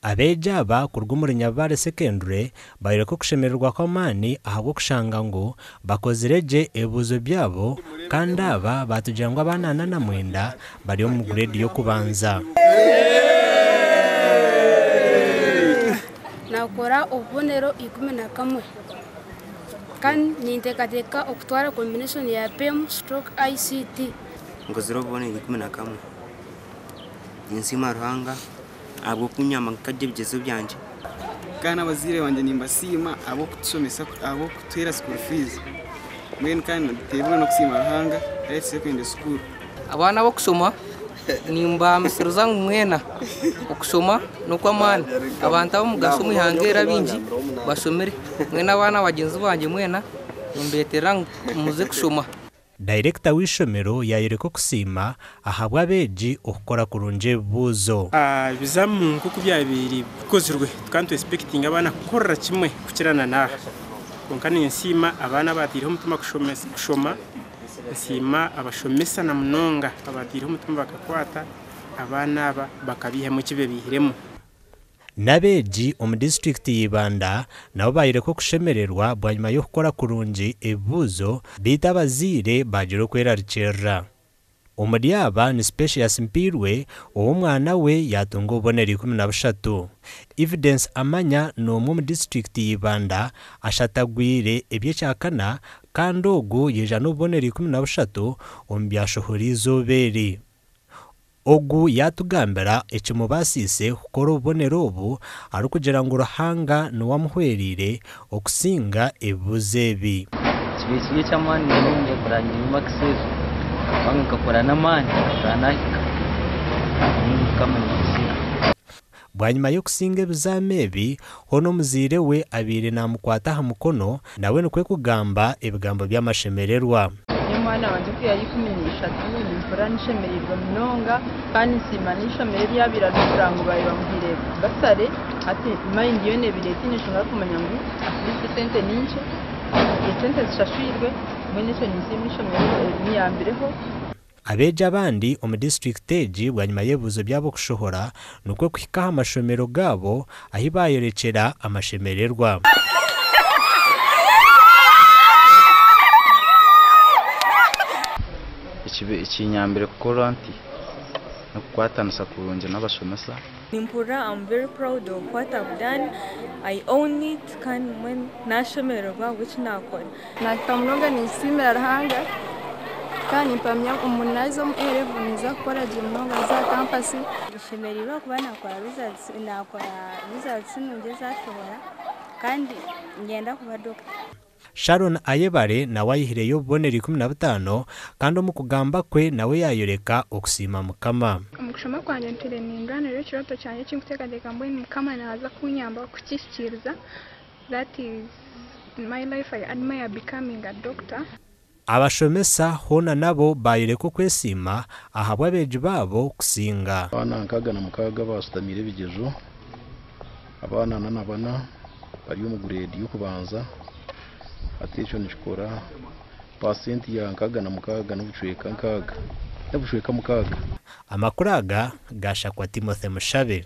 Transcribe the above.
Abeegi aba kuruga omuri Nyabibare Secondary bayoreka okushemererwa kw'amaani ahabw'okushanga ngu bakozire gye ebibuuzo byabo kandi aba baatugira ngu abaana 49 bari omu gureedi y'okubanza. Nakora obubonero 11 kandi ninteekateeka okutwara combination ya PEM stroke ICT. Nkozire obubonero 11. Ninsiima Ruhanga ahabw'okunyamba nkarya ebigyezo byangye. Kandi n'abazaire bangye nimbasiima ahabw'okutushomesa ahabw'okutuheera school fees. Mbwenu kandi nituteebwa n'okusiima Ruhanga areetsire secondary school. Abaana ab'okushoma nimbahamisiriza ngu mwena okushoma n'okw'amaani. Abantu ab'omugasho omu ihanga eri abaingi bashomire. Mbwenu abaana bagyenzi bangye mwena nimbeeterera ngu muze kushoma. Dayirekita w'eishomero yaayoreka okusiima ahabw'abeegi okukora kurungi ebibuuzo. Ebizamu nk'oku byabaire bikozirwe tukaba nitwesipekitinga abaana kukorera kimwe kukira na n'aha. Kwonka ninsiima abaana abaataireho omutima kushoma, nsiima abashomesa na munonga abaataireho omutima bakakwata abaana aba bakabaihamu eki babaihiremu. N'abeegi omu disiturikiti ya Ibanda nabo bayoreka okushemererwa bwanyima y'okukora kurungi ebibuuzo beitu abazaire baagira okwerarikirira. Omuri aba ni Specious Mpiirwe ou omwana we yaatunga obubonero 13. Evidence Amanya n'omwe omu disiturikiti ya Ibanda ashatagwire eby'ekyakana kandi ogu yaija n'obubonero 13 omu byashohora eizooba eri. Ogu yaatugambira ekimubaasiise kukora obubonero obu arikugira ngu Ruhanga niwe amuhwereire okusinga ebibuuzo ebi. Kibaire kiri eky'amaani munonga kurangirira emakisi ezo kubanga nkakora n'amaani nkakora naahika mbwenu Mukama ninsiima. Bwanyima y'okusinga ebizaami ebi, hoona omuzaire we abaire naamukwata aha mukono nawe nikwo kugamba ebigambo by'amashemererwa. Nyowe omwana wangye ku yari 13 nimpurira nishemereirwe munonga kandi nsiima n'eishomero eryabaire arikugura ngu baabaire bamuhaire basare hati mayindi yoona ebaire etaine nshonga arikumanya ngu atleast esente ni nkye esente zishashwirwe mbwenu ekyo ninsiima eishomero erimuyambireho. Abeegi abandi omu disiturikiti egi bwanyima y'ebibuuzo byabo kushohora nikwo kuhika aha mashomero gaabo ahi baayorekyera amashemererwa. Ekinyambire kukora nti n'okukwatanisa kurungi n'abashomesa. Nimpurira I'm very proud of what I've done, I own it kandi mbwenu nashemererwa ahabw'eki nakora. Naahika munonga ninsiimira Ruhanga kandi nimpamya ngu naaza omu A-level ninza kukora gye munonga nze aha kampasi. Nshemereirwe ahakuba nakora results nakora results nungi ezashohora kandi niinyenda kuba doctor. Sharon Ayebare nawe ayihireyo obubonero 15 kandi omu kugamba kwe nawe yaayoreka okusiima Mukama. Omu kushoma kwangye ntwire nindwanirira ekirooto kyangye eki nkuteekateeka mbwenu Mukama naaza kunyamba kukihikiiriza that is in my life I admire becoming a doctor. Abashomesa hoona nabo baayoreka okwesiima ahabw'abeegi baabo kusinga. Abaana 66 abashutamiire ebigyezo, abaana 44 bari omu gureedi y'okubanza hati ekyo nikikora paasenti ya 66 n'obucweka n'obucweka 6. Amakuru aga gashakwa Timothy Mushabe.